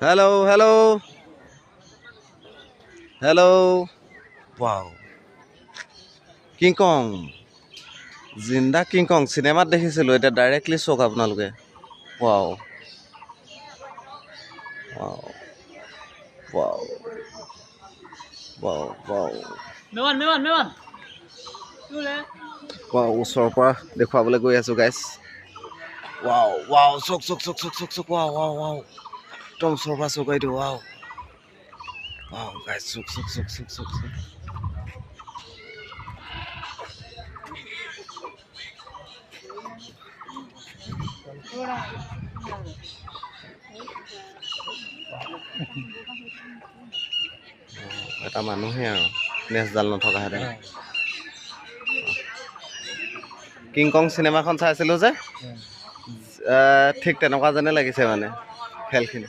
Hello hello hello, wow, King Kong, জিন্দা King Kong চিনেমাত দেখিছিলোঁ, এতিয়া ডাইৰেক্টলি চাওক আপোনালোকে। Wow wow wow wow wow. মেমান মেমান মেমান। ৱাও, ওচৰৰ পৰা দেখুৱাবলৈ গৈ আছোঁ গাইছ। ৱাও ৱাও, চাওক চাওক চাওক চাওক চাওক চাওক, ৱাও ৱাও ৱাও, একদম ওচৰৰ পৰা চাওক এইটো। ৱাও ৱাও গাইছ, চাওক চাওক চাওক চাওক চাওক চাওক। এটা মানুহে আৰু নেজডাল নথকাহেঁতেন। কিংকং চিনেমাখন চাইছিলোঁ যে, ঠিক তেনেকুৱা যেনে লাগিছে মানে খেলখিনি।